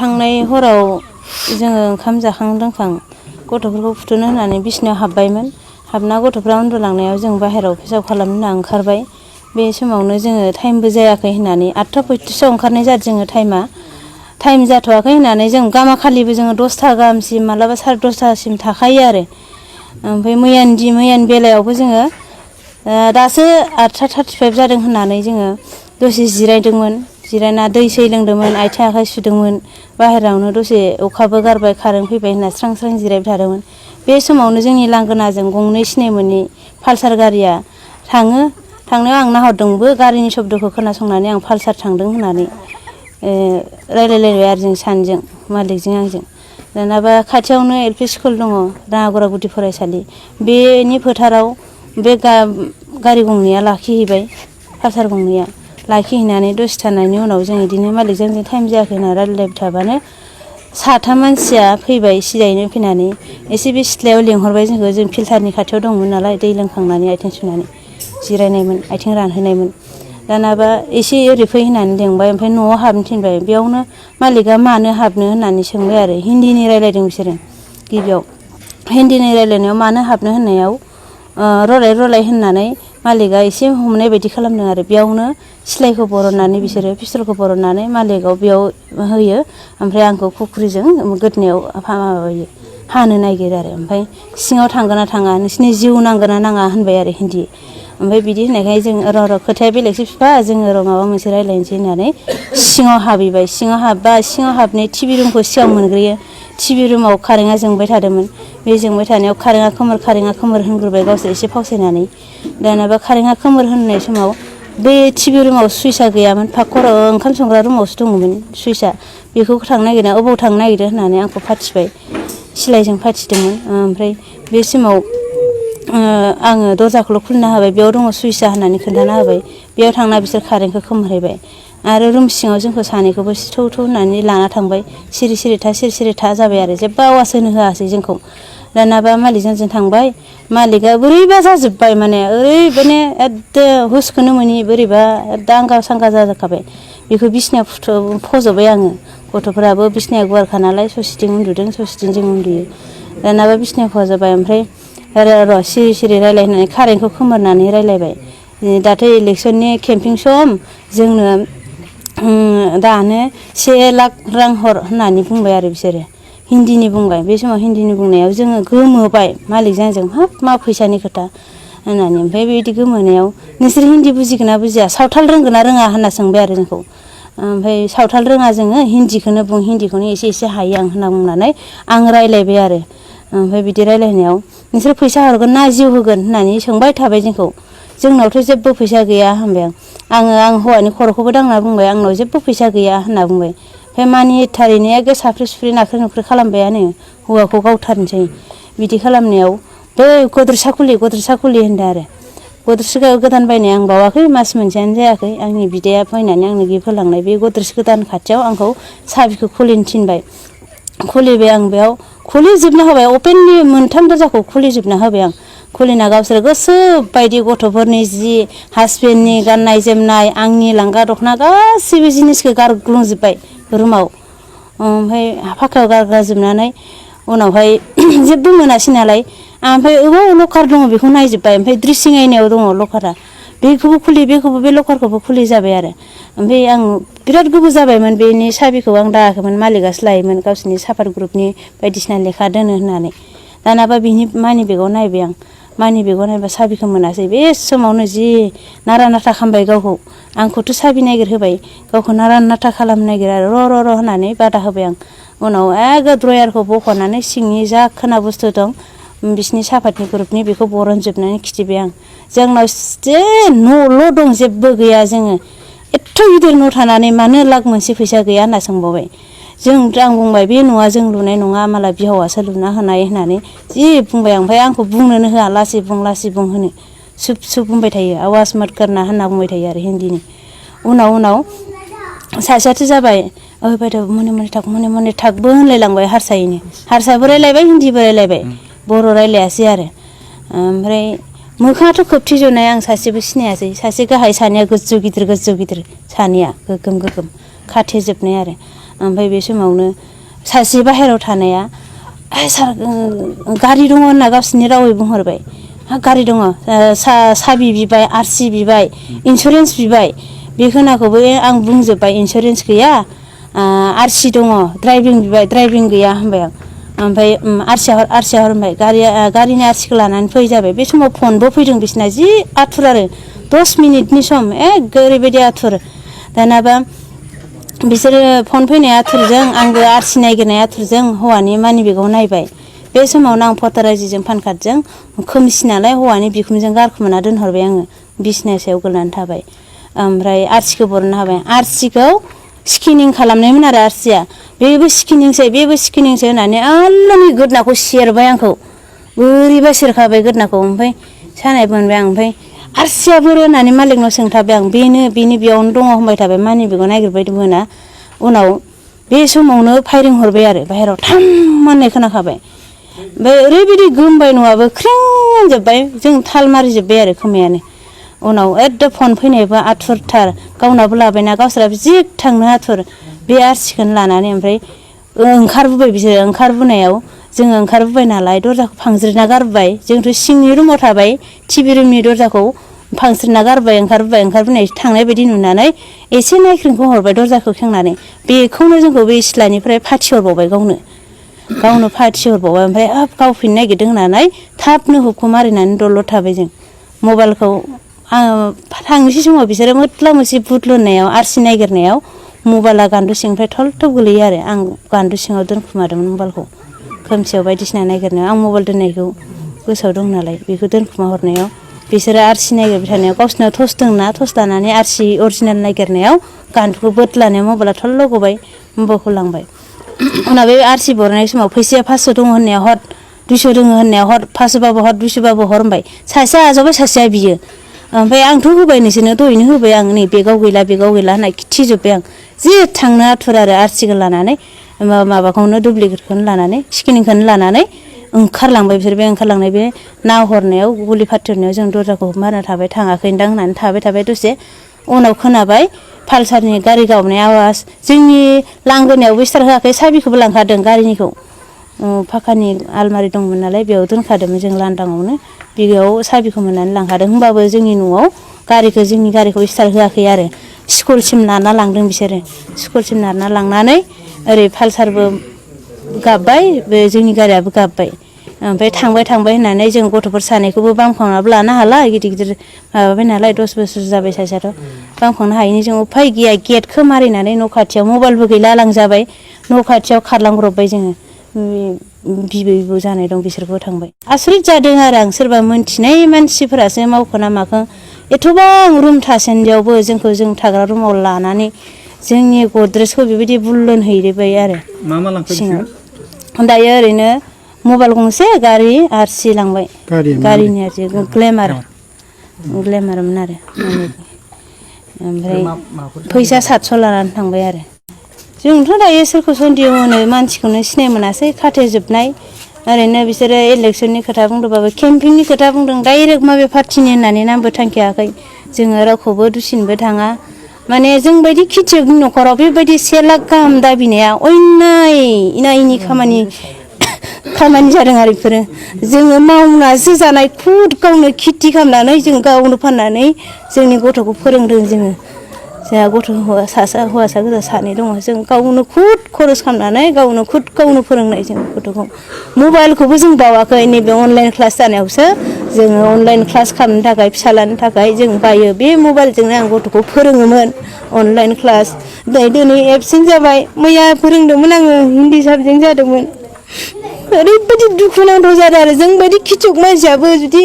थांनाय हराव जोङो ओंखाम जाखां लोंखां गथ'फोरखौ फुथुनो होननानै बिसिनायाव हाबबायमोन हाबना गथ'फ्रा उन्दुलांनायाव जों बाहेरायाव पेसाब खालामनो होनना ओंखारबाय बे समावनो जोङो टाइमबो जायाखै होननानै 8:35 ओंखारनाय जादों जोङो टाइम जाथ'वाखै होननानै जों गामाखालिबो जोङो 10था गाहामसिम मालाबा 10:30सिम थाखायो आरो ओमफ्राय मैयानि बेलायावबो जोङो दासो 8:35 जादों होननानै जोङो दसे जिरायदोंमोन जिरायना दै सै लोंदोंमोन आथिं आखाइ सुदोंमोन बाहेरायावनो दसे अखाबो गारबाय कारेन्ट फैबाय होनना स्रां स्रां जिरायबाय थादोंमोन बे समावनो जोंनि लांगोनाजों गंनै सिनाय मोनै पालसार गारिया थांनायाव आं नाहरदोंबो गारिनि शब्दखौ खोनासंनानै आं पालसार थांदों होननानै रायलायलायबाय आरो जों सानैजों मालिकजों आंजों दानाबा खाथियावनो LP स्कुल दङ राङागरा गुदि फरायसालि बेनि फोथाराव बे गारि गंनैया लाखिहैबाय पालसार गंनैया लाखिहैनानै दसे थानायनि उनाव जों बिदिनो मालिकजों जों टाइम जायाखै होनना रायलायबाय थाबानो साथाम मानसिया फैबाय सिदायैनो फैनानै एसे बे सिथ्लायाव लेंहरबाय जोंखौ जों फिल्टारनि खाथियाव दंमोन नालाय दै लोंखांनानै आथिं सुनानै जिरायनायमोन आथिं रानहोनायमोन दानाबा एसे ओरै फै होननानै लेंबाय ओमफ्राय न'आव हाबनो थिनबाय बेयावनो मालिकआ मानो हाबनो होननानै सोंबाय आरो हिन्दीनि रायलायदों बिसोरो गिबियाव हिन्दीनि रायलायनायाव मानो हाबनो होननायाव रलाय होननानै मालिकआ एसे हमनाय बायदि खालामदों आरो बेयावनो सिलाइखौ बरननानै बिसोरो पिस्तलखौ बरननानै मालिकआव बेयाव होयो ओमफ्राय आंखौ खुख्रिजों गोदनायाव माबायो हानो नागिरो आरो ओमफ्राय सिङाव थांगोन ना थाङा नोंसिनि जिउ नांगोन ना नाङा होनबाय आरो हिन्दी ओमफ्राय बिदि होननायखाय जों र' खोथाया बेलेगसो बिफा जोङो र' माबा मोनसे रायलायनोसै होननानै सिङाव हाबहैबाय सिङाव हाबनाय टिभि रुमखौ सिगां मोनग्रोयो टिभि रुमाव कारेन्टआ जोंबाय थादोंमोन बे जोंबाय थानायाव कारेन्टआ खोमोर होनग्रोबाय गावसोर एसे फावसायनानै दानाबा कारेन्टआ खोमोर होननाय समाव बे टिभि रुमाव सुइचआ गैयामोन फाखर ओंखाम संग्रा रुमावसो दङमोन सुइचआ बेखौ थांनो नागिरना अबाव थांनो नागिरदों होननानै आंखौ फाथिबाय सिलाइजों फाथिदोंमोन ओमफ्राय बे समाव आङो दरजाखौल' खुलिना होबाय बेयाव दङ सुइचआ होननानै खोन्थाना होबाय बेयाव थांना बिसोर कारेन्टखौ खोमोरहैबाय आरो रुम सिङाव जोंखौ सानैखौबो थौ होननानै लाना थांबाय सिरि था जाबाय आरो जेबो आवाज होनो होआसै जोंखौ दानाबा मालिकजों जों थांबाय मालिकआ बोरैबा जाजोब्बाय माने ओरैबायदि एकदम हुसखौनो मोनि बोरैबा दांगा सांगा जाजोबखाबाय बेखौ बिसिनायाव फज'बाय आङो गथ'फोराबो बिसिनाया गुवारखा नालाय ससेथिं उन्दुदों ससेथिं जों उन्दुयो दानाबा बिसिनायाव फज'बाय ओमफ्राय र' सिरि रायलाय होननानै कारेन्टखौ खोमोरनानै रायलायबाय दाथ' इलेक्सननि केम्पिं सम जोंनो दानो 1 लाख रां हर होननानै बुंबाय आरो बिसोरो हिन्दीनि बुंबाय बे समाव हिन्दीनि बुंनायाव जोङो गोमोबाय मालिकजों आंजों हाब मा फैसानि खोथा होननानै ओमफ्राय बेबायदि गोमोनायाव नोंसोर हिन्दी बुजिगोन ना बुजिया सावथाल रोंगोन ना रोङा होनना सोंबाय आरो जोंखौ ओमफ्राय सावथाल रोङा जोङो हिन्दीखौनो बुं हिन्दीखौनो एसे हायो आं होनना बुंनानै आं रायलायबाय आरो ओमफ्राय बिदि रायलायनायाव नोंसोर फैसा हरगोन ना जिउ होगोन होननानै सोंबाय थाबाय जोंखौ जोंनावथ' जेबो फैसा गैया होनबाय आं हौवानि खर'खौबो दांना बुंबाय आंनाव जेबो फैसा गैया होनना बुंबाय ओमफ्राय मानि थारैनो एखे साफ्रे सुफ्रे नाख्रे नुख्रे खालामबायानो हौवाखौ गावथारनोसै बिदि खालामनायाव बै गद्रेसा खुलि होनदों आरो गद्रेस गोदान बायनाय आं बावाखै मास मोनसेयानो जायाखै आंनि बिदाया फैनानै आंनो गिफ्ट होलांनाय बे गद्रेस गोदान खाथियाव आंखौ साबिखौ खुलिनो थिनबाय खुलिबाय आं बेयाव खुलिजोबना होबाय अपेनलि मोनथाम दरजाखौ खुलिजोबना होबाय आं खुलिना गावसोर गोसो बायदि गथ'फोरनि जि हासबेन्डनि गाननाय जोमनाय आंनि लांगा दख'ना गासैबो जिनिसखौ गारग्लुंजोब्बाय रुमाव ओमफ्राय फाखायाव गारग्राजोबनानै उनावहाय जेबो मोनासै नालाय ओमफ्राय अबाव लकार दङ बेखौ नायजोब्बाय ओमफ्राय ड्रेसिं आयनायाव दङ लकारा बेखौबो बे लकारखौबो खुलि जाबाय आरो ओमफ्राय आं बिराद गोबाव जाबायमोन बेनि साबिखौ आं दायाखैमोन मालिकआसो लायोमोन गावसिनि साफात ग्रुपनि बायदिसिना लेखा दोनो होननानै दानाबा बिनि मानि बेगाव नायबाय आं मानि बेगाव नायबा साबिखौ मोनासै बे समावनो जि नारा नाथा खालामबाय गावखौ आंखौथ' साबि नागिर होबाय गावखौ नारा नाथा खालामनो नागिर आरो र' होननानै बादा होबाय आं उनाव एखे ड्रयारखौ बख'नानै सिंनि जा खोना बुस्थु दं बिसिनि साफातनि ग्रुपनि बेखौ बरनजोबनानै खिथिबाय आं जोंनाव जे न'ल' दं जेबो गैया जोङो एथ' गिदिर न' थानानै मानो लाख मोनसे फैसा गैया होनना सोंबावबाय आं बुंबाय बे न'आ जों लुनाय नङा मालाय बिहावासो लुना होनाय होननानै जि बुंबाय आं ओमफ्राय आंखौ बुंनोनो होआ लासै बुं होनो सुब बुंबाय थायो आवाज मत करना होनना बुंबाय थायो आरो हिन्दीनि उनाव सासेयाथ' जाबाय ओइ बायद' मने थागबो होनलायलांबाय हारसाबो रायलायबाय हिन्दीबो रायलायबाय बर' रायलायासै आरो ओमफ्राय मोखाङाथ' खोबथेजोबनाय आं सासेबो सिनायासै सासे गाहाय सानैया गोजौ गिदिर सानैया गोगोम खाथेजोबनाय आरो ओमफ्राय बे समावनो सासे बाहेरायाव थानाया सार गारि दङ होनना गावसिनि रावै बुंहरबाय गारि दङ साबि बिबाय आरसि बिबाय इन्सुरेन्स बिबाय बे खोनाखौबो आं बुंजोब्बाय इन्सुरेन्स गैया आरसि दङ ड्राइभिं बिबाय ड्राइभिं गैया होनबाय आं ओमफ्राय आरसिया हर होनबाय गारिनि आरसिखौ लानानै फै जाबाय बे समाव फनबो फैदों बिसिना जि आथुर आरो 10 मिनिटनि सम ओरैबायदि आथुर दानाबा बिसोरो फन फैनाय आथुरजों आंबो आरसि नायगिरनाय आथुरजों हौवानि मानि बेगाव नायबाय बे समावनो आं भटार आइडिजों पान कार्डजों खोमसि नालाय हौवानि बिखुमजों गारखोमाना दोनहरबाय आङो बिसना सायाव गोलैनानै थाबाय ओमफ्राय आरसिखौ बरननो हाबाय आरसिखौ स्केनिं खालामनायमोन आरो आरसिया बेबो स्केनिंसो होननानै आल्लानि गोदनाखौ सेरबाय आंखौ बोरैबा सेरखाबाय गोदनाखौ ओमफ्राय सानाय मोनबाय आं ओमफ्राय आरसिया बोरो होननानै मालिकनाव सोंथाबाय आं बेनि बेयावनो दङ होनबाय थाबाय मानि बेगाव नागिरबाय दंमोन उनाव बे समावनो फायरिं हरबाय आरो बाहेरायाव थाम होननाय खोनाखाबाय ओमफ्राय ओरैबायदि गोमबाय न'आबो ख्रिं होनजोब्बाय जों थाल मारिजोब्बाय आरो खोमायानो उनाव एकदम फन फैनायबो आथुरथार गावनाबो लाबायना गावस्राबो जि थांनो आथुर बे आरसिखौनो लानानै ओमफ्राय ओंखारबोबाय बिसोरो ओंखारबोनायाव जोङो ओंखारबोबाय नालाय दरजाखौ फांज्रिना गारबोबाय जोंथ' सिंनि रुमाव थाबाय टिभि रुमनि दरजाखौ फांस्रिना गारबाय ओंखारबोनाय थांनाय बायदि नुनानै एसे नायख्रिंखौ हरबाय दरजाखौ खेंनानै बेखौनो जोंखौ बे सिथ्लानिफ्राय फाथिहरबावबाय गावनो फाथिहरबावबाय ओमफ्राय गावफिननो नागिरदों होननानै थाबनो हुबखौ मारिनानै दलद थाबाय जों मबाइलखौ थांनोसै समाव बिसोरो मोथ्ला मोसि बुदलुनायाव आरसि नागिरनायाव मबाइला गान्दु सिंनिफ्राय थलथब गोलैयो आरो आं गान्दु सिङाव दोनखुमादोंमोन मबाइलखौ खोमसियाव बायदिसिना नागिरनायाव आं मबाइल दोननायखौ गोसोआव दं नालाय बेखौ दोनखुमा हरनायाव बिसोरो आरसि नागिरबाय थानायाव गावसिनाव टर्च दंना टर्च लानानै आरसि अरिजिनेल नागिरनायाव गान्दुखौ बोदलानायाव मबाइला थल्ल' गबाय मबाइलखौ लांबाय उनाव बे आरसि बरनाय समाव फैसाया 500 दङ होननायाव हर 200 दङ होननायाव हर 500बाबो हर 200बाबो हर होनबाय सासेया आजावबाय सासेया बियो ओमफ्राय आंथ' होबाय नोंसोरनो दहैनो होबाय आं नै बेगाव गैला होनना खिथिजोब्बाय आं जि थांनो आथुर आरो आरसिखौ लानानै माबाखौनो दुप्लिकेटखौनो लानानै स्केनिंखौनो लानानै ओंखारलांबाय बिसोर बे ओंखारलांनाय बे नाहरनायाव गुलि फाथिहरनायाव जों दरजाखौ मारना थाबाय थाङाखैदां होननानै थाबाय दसे उनाव खोनाबाय पालसारनि गारि गावनाय आवाज जोंनि लांगोनायावबो स्टार होआखै साबिखौबो लांखादों गारिनिखौ फाखानि आलमारि दंमोन नालाय बेयाव दोनखादोंमोन जों लांदाङावनो बेयाव साबिखौ मोननानै लांखादों होमबाबो जोंनि न'आव जोंनि गारिखौ स्टार होआखै आरो स्कुलसिम नारना लांदों बिसोरो स्कुलसिम नारना लांनानै ओरै पालसारबो गाबबाय बे जोंनि गारियाबो गाबबाय ओमफ्राय थांबाय होननानै जों गथ'फोर सानैखौबो बामखांनाबो लानो हाला गिदिर माबाबाय नालाय 10 बोसोर जाबाय सासेयाथ' बामखांनो हायैनि जों उफाय गैया गेटखौ मारिनानै न' खाथियाव मबाइलबो गैला लांजाबाय न' खाथियाव खारलांब्रबबाय जोङो बिबै जानाय दं बिसोरबो थांबाय आसरित जादों आरो आं सोरबा मोनथिनाय मानसिफोरासो मावखोना माखो एथ'बां रुम थासेनदियावबो जों थाग्रा रुमाव लानानै जोंनि गद्रेजखौ बेबायदि बुल्लन हैबाय आरो मा लांखो दायो ओरैनो मबाइल गंसे गारि आरसि लांबाय गारिनि आरसि ग्लेमारमोन आरो ओमफ्राय फैसा 700 लानानै थांबाय आरो जोंथ' दायो सोरखौ सन्देह होनो मानसिखौनो सिनाय मोनासै खाथेजोबनाय ओरैनो बिसोरो इलेक्सननि खोथा बुंदोंबाबो केम्पिंनि खोथा बुंदों डाइरेक्ट माबे पार्टिनि होननानै नामबो थांखियाखै जोङो रावखौबो दुसिनोबो थाङा माने जोंबायदि खेथियकनि न'खराव बेबायदि 1 लाख गाहाम दाबिनाया अयनाय इनायनि खामानि जादों आरो बेफोरो जोङो मावनासो जानाय खुद गावनो खेथि खालामनानै जों गावनो फाननानै जोंनि गथ'खौ फोरोंदों जोंहा हौवासा गोजा 2 दङ जों गावनो खुद खरस खालामनानै गावनो फोरोंनाय जों गथ'खौ मबाइलखौबो जों बावाखै नैबे अनलाइन क्लास जानायावसो जोङो अनलाइन क्लास खालामनो थाखाय फिसालानो थाखाय जों बायो बे मबाइलजोंनो आं गथ'खौ फोरोङोमोन अनलाइन क्लास दिनै एबसेन्ट जाबाय मैया फोरोंदोंमोन आङो हिन्दी साबजेक्ट जादोंमोन ओरैबायदि दुखुनांथाव जादों आरो जोंबायदि खेथियक मानसियाबो जुदि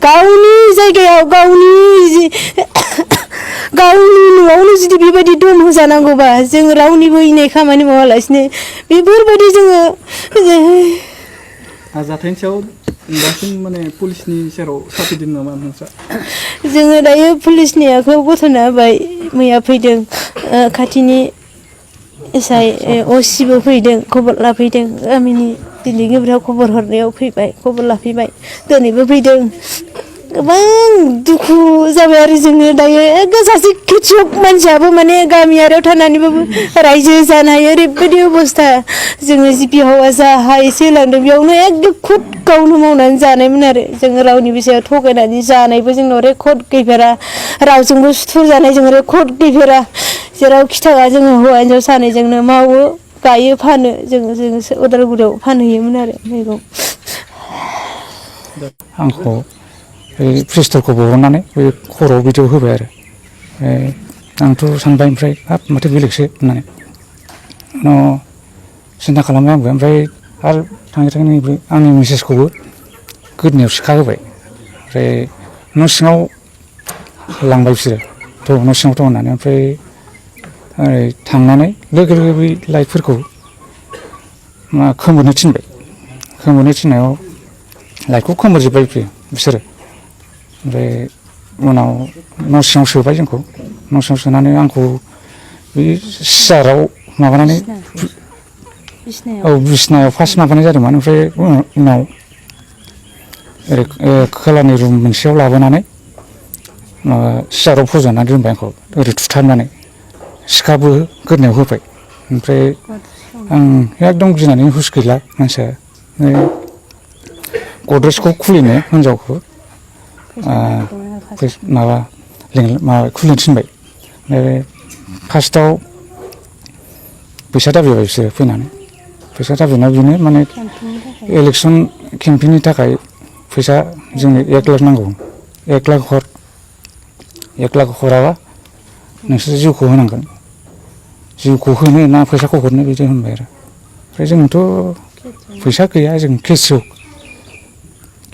गावनि जायगायाव गावनि न'आवनो जुदि बेबायदि दम होजानांगौबा जों रावनिबो इनाय खामानि मावालासिनो बेफोरबायदि जोङो जाथायनि सायाव दासिम माने पुलिसनि सेराव साफिदों नामा नोंस्रा जोङो दायो पुलिसनि आखायाव गथायना होबाय मैया फैदों खाथिनि एसआइ असिबो फैदों खबर लाफैदों गामिनि दिनै गोब्राब खबर हरनायाव फैबाय खबर लाफैबाय दिनैबो फैदों गोबां दुखु जाबाय आरो जोङो दायो सासे खेथियक मानसियाबो माने गामियारियाव थानानैबाबो रायजो जानाय ओरैबायदि अबस्था जोङो जिपि हौवासा हा एसे होलांदों बेयावनो एकदम खुद गावनो मावनानै जानायमोन आरो जोङो रावनिबो सायाव थगायनानै जानायबो जोंनाव रेकर्ड गैफेरा रावजोंबो सुथुर जानाय जों रेकर्ड गैफेरा जेरावखि थाङा जोङो हौवा हिन्जाव सानैजोंनो मावो गायो फानो जोङो उदालगुरियाव फानहैयोमोन आरो मैगं आंखौ बे प्रिस्टरखौ बहननानै बे खर'आव बिदियाव होबाय आरो आंथ' सानबाय ओमफ्राय हाब माथो बेलेगसो होननानै उनाव सिन्था खालामबाय आंबो ओमफ्राय आरो थाङै थाङै नैबे आंनि मिसेसखौबो गोदोनायाव सिखा होबाय ओमफ्राय न' सिङाव लांबाय बिसोरो थ' न' सिङाव दं होननानै ओमफ्राय ओरै थांनानै लोगो लोगो बै लाइटफोरखौ खोमोरनो थिनबाय खोमोरनो थिननायाव लाइटखौ खोमोरजोब्बाय बिसोरो ओमफ्राय उनाव न' सिङाव सोबाय जोंखौ न' सिङाव सोनानै आंखौ बे सियाराव माबानानै औ बिसिनायाव फार्स्ट माबानाय जादोंमोन ओमफ्राय उनाव ओरै खोलानि रुम मोनसेयाव लाबोनानै माबा सियाराव फज'नानै दोनबाय आंखौ ओरै थुथारनानै सिखाबो गोदोनायाव होबाय ओमफ्राय आं एकदम गिनानै हुस गैला मानसिया गद्रेजखौ खुलिनो हिनजावखौ माबा खुलिनो थिनबाय ओमफ्राय फार्स्टआव फैसा दाबिबाय बिसोरो फैनानै फैसा दाबिनायाव बेनो माने इलेक्सन केम्पेइननि थाखाय फैसा जोंनो 1 लाख नांगौ 1 लाख हर 1 लाख हराबा नोंसोर जिउखौ होनांगोन जिउखौ होनो ना फैसाखौ हरनो बिदि होनबाय आरो ओमफ्राय जोंथ' फैसा गैया जों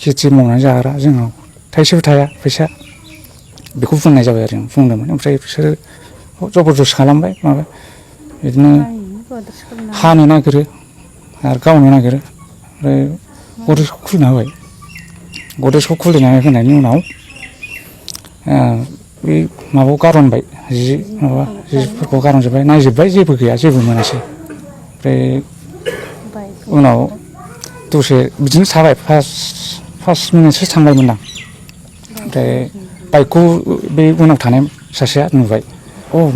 खेथि मावनानै जाग्रा जोंनाव थाइसेबो थाया फैसा बेखौ बुंनाय जाबाय आरो बुंदोंमोन ओमफ्राय बिसोरो जबरदस्त खालामबाय माबा बिदिनो हानो नागिरो आरो गावनो नागिरो ओमफ्राय गद्रेजखौ खुलिना होबाय गद्रेजखौ खुलिनानै होनायनि उनाव बे माबायाव गारनबाय जिफोरखौ गारनजोब्बाय नायजोब्बाय जेबो गैया जेबो मोनासै ओमफ्राय उनाव दसे बिदिनो थाबाय 5 मिनिटसो थांबायमोन आं ओमफ्राय बाइकखौ बे उनाव थानाय सासेया नुबाय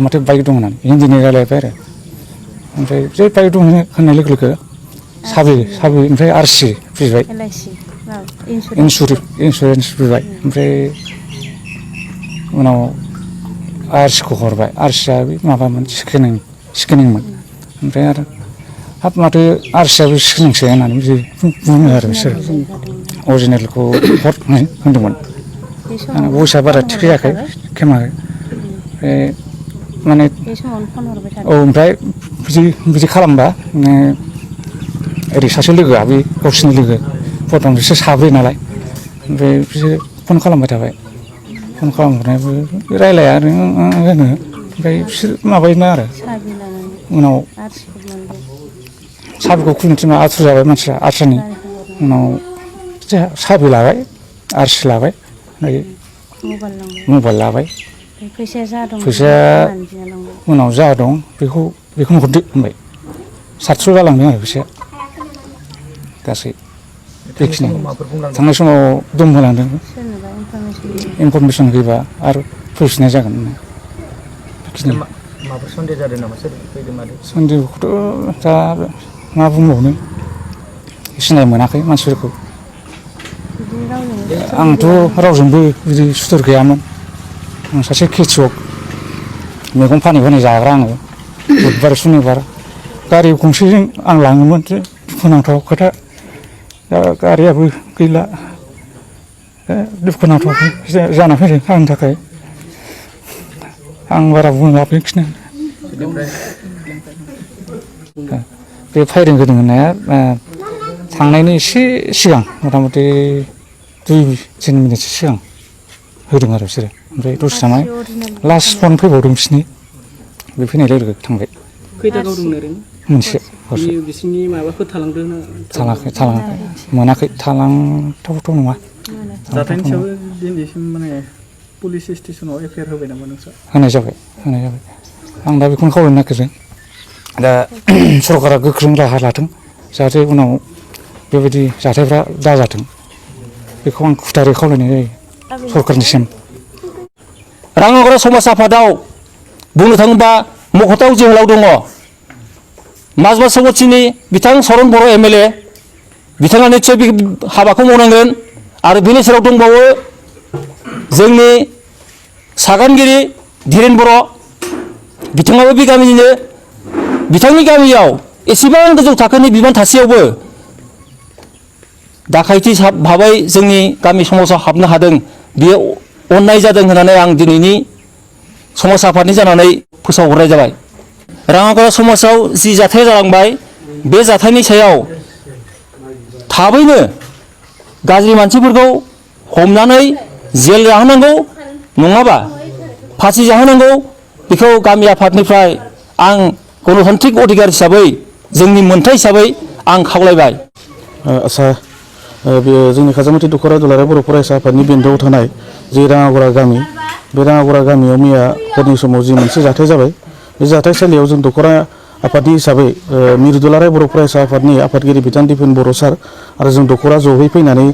माथो बाइक दं होननानै हिन्दीनि रायलायबाय आरो ओमफ्राय जे बाइक दं होननाय लोगो लोगो साबि ओमफ्राय आरसि बिबाय इन्सुरेन्स बिबाय ओमफ्राय उनाव आरसिखौ हरबाय आरसिया बे माबामोन स्केनिंमोन ओमफ्राय आरो हाब माथो आरसियाबो स्केनिंसो होननानै बिदि बुङो आरो बिसोरो अरिजिनेलखौ हर होनदोंमोन भइसआ बारा थिग जायाखै खेमाखै ओमफ्राय माने औ ओमफ्राय बिदि खालामबा ओरै सासे लोगोआ बे गावसिनि लोगो प्रथम बिसोर साब्रै नालाय ओमफ्राय बिसोर फन खालामबाय थाबाय फन खालामहरनायाबो रायलाया आरो होनो ओमफ्राय बिसोर माबायोना आरो उनाव साबिखौ खुलिनो थिनबा आथुर जाबाय मानसिया आथुरनि उनाव साबि लाबाय आरसि लाबाय ओमफ्राय मबाइल लाबाय फैसाया उनाव जा दं बेखौनो हरदो होनबाय 700 जालांदों आरो फैसाया गासै बेखिनि थांनाय समाव दम होलांदों इनफरमेसन होयोबा आरो फैफिननाय जागोन माबाफोर सन्देह जादों नामा सोर फैदों मादों सन्देहखौथ' दा मा बुंबावनो सिनाय मोनाखै मानसिफोरखौ आंथ' रावजोंबो बिदि सुथुर गैयामोन आं सासे खेथियक मैगं फानै जाग्रा आङो बुधबार सुनिबार गारि गंसेजों आं लाङोमोन दुखुनांथाव खोथा दा गारियाबो गैला दुखुनांथाव जाना फैदों आंनि थाखाय आं बारा बुंला बेखिनि बे फायरिं होदों होननाया थांनायनि एसे सिगां मथा मथि 2-3 मिनिटसो सिगां होदों आरो बिसोरो ओमफ्राय दसे थानाय लास्ट फन फैबावदों बिसोरनि बे फैनाय लोगो लोगो थांबाय खैथा गावदों ओरैनो मोनसे बिसोरनि माबाफोर थालांदों थालाङाखै मोनाखै थालांथावथ' नङा जाथायनि सायाव दिनैसिम माने पुलिस स्टेसनाव एफआइआर होबाय नामा नोंस्रा होनाय जाबाय आं दा बेखौनो खावलायनो नागिरदों दा सरकारा गोख्रों राहा लाथों जाहाथे उनाव बेबायदि जाथायफ्रा दाजाथों बेखौ आं खुथारै खावलायनाय जायो सरकारनिसिम राङागरा समाज आफादाव बुंनो थाङोबा मख'थाव जोहोलाव दङ माजबा समस्थिनि बिथां सरन बर' MLA बिथाङा निस्सय बे हाबाखौ मावनांगोन आरो बेनि सेराव दंबावो जोंनि सागानगिरि धीरेन बर' बिथाङाबो बे गामिनिनो बिथांनि गामियाव एसेबां गोजौ थाखोनि बिबान थासेयावबो दाखायथि भाबै जोंनि गामि समाजाव हाबनो हादों बियो अननाय जादों होननानै आं दिनैनि समाज आफादनि जानानै फोसावहरनाय जाबाय। राङागरा समाजाव जि जाथाय जालांबाय बे जाथायनि सायाव थाबैनो गाज्रि मानसिफोरखौ हमनानै जेल जाहोनांगौ नङाबा फासि जाहोनांगौ बेखौ गामि आफादनिफ्राय आं गणतान्त्रिक अधिकार हिसाबै जोंनि मोनथाय हिसाबै आं खावलायबाय। आसा जोंनि खाजामाथि दख'रा दुलाराय बर' फरायसा आफादनि बेन्दोआव थानाय जि राङागरा गामि बे राङागरा गामियाव मैया हरनि समाव जि मोनसे जाथाय जाबाय बे जाथायसालियाव जों दख'रा आफादनि हिसाबै मिरु दुलाराय बर' फरायसा आफादनि आफादगिरि बिथां दिपेन बर' सार आरो जों दख'रा जयै फैनानै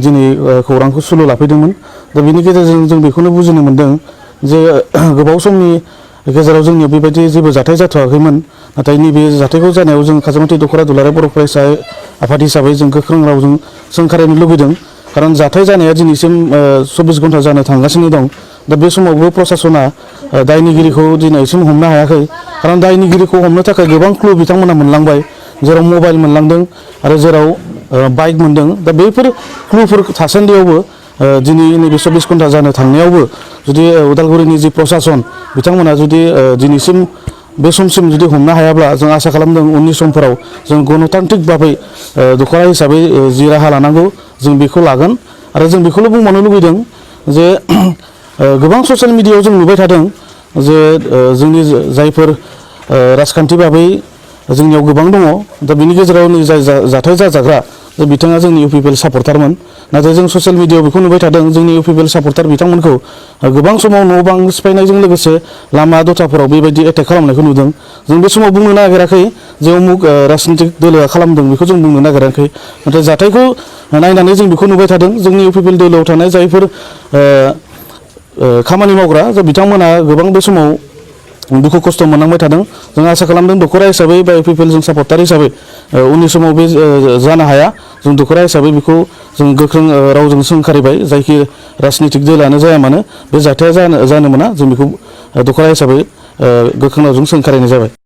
दिनै खौरांखौ सुलु लाफैदोंमोन। दा बेनि गेजेरजों जों बेखौनो बुजिनो मोन्दों जे गोबाव समनि गेजेराव जोंनियाव बेबायदि जेबो जाथाय जाथ'वाखैमोन नाथाय नैबे जाथायखौ जानायाव जों खाजामाथि दख'रा दुलाराय बर' फरायसा आफाद हिसाबै जों गोख्रों रावजों सोंखारिनो लुबैदों खारन जाथाय जानाया दिनैसिम 24 घन्टा जानो थांगासिनो दं। दा बे समावबो प्रसासना दायनिगिरिखौ दिनैसिम हमनो हायाखै खारन दायनिगिरिखौ हमनो थाखाय गोबां क्लु बिथांमोना मोनलांबाय जेराव मबाइल मोनलांदों आरो जेराव बाइक मोनदों। दा बैफोर क्लुफोर थासान्दियावबो दिनै नैबे 24 घन्टा जानो थांनायावबो जुदि उदालगुरिनि जि प्रसासन बिथांमोना जुदि दिनैसिम बे समसिम जुदि हमनो हायाब्ला जों आसा खालामदों उननि समफोराव जों गणतान्त्रिक भाबै दख'रा हिसाबै जि राहा लानांगौ जों बेखौ लागोन। आरो जों बेखौल' बुंबावनो लुबैदों जे गोबां ससियेल मिडियायाव जों नुबाय थादों जे जोंनि जायफोर राजखान्थि भाबै जोंनियाव गोबां दङ दा बिनि गेजेराव नै जाय जाथाय जाजाग्रा बिथाङा जोंनि UPPL सापर्टारमोन नाथाय जों ससियेल मिडियायाव बेखौ नुबाय थादों जोंनि UPPL सापर्टार बिथांमोनखौ गोबां समाव न' बां सिफायनायजों लोगोसे लामा दथाफोराव बेबायदि एटेक खालामनायखौ नुदों। जों बे समाव बुंनो नागिराखै जे उमुक राजनितिक दोलोआ खालामदों बेखौ जों बुंनो नागिराखै नाथाय जाथायखौ नायनानै जों बेखौ नुबाय थादों जोंनि UPPL दोलोआव थानाय जायफोर खामानि मावग्रा बिथांमोना गोबां बे समाव दुखु खस्थ' मोननांबाय थादों। जों आसा खालामदों दख'रा हिसाबै बा UPPL जों सापर्टार हिसाबै उननि समाव बे जानो हाया जों दख'रा हिसाबै बेखौ जों गोख्रों रावजों सोंखारिबाय जायखि राजनितिक दोलानो जाया मानो बे जाथाया जानो मोना जों बेखौ दख'रा हिसाबै गोख्रों रावजों सोंखारिनाय जाबाय।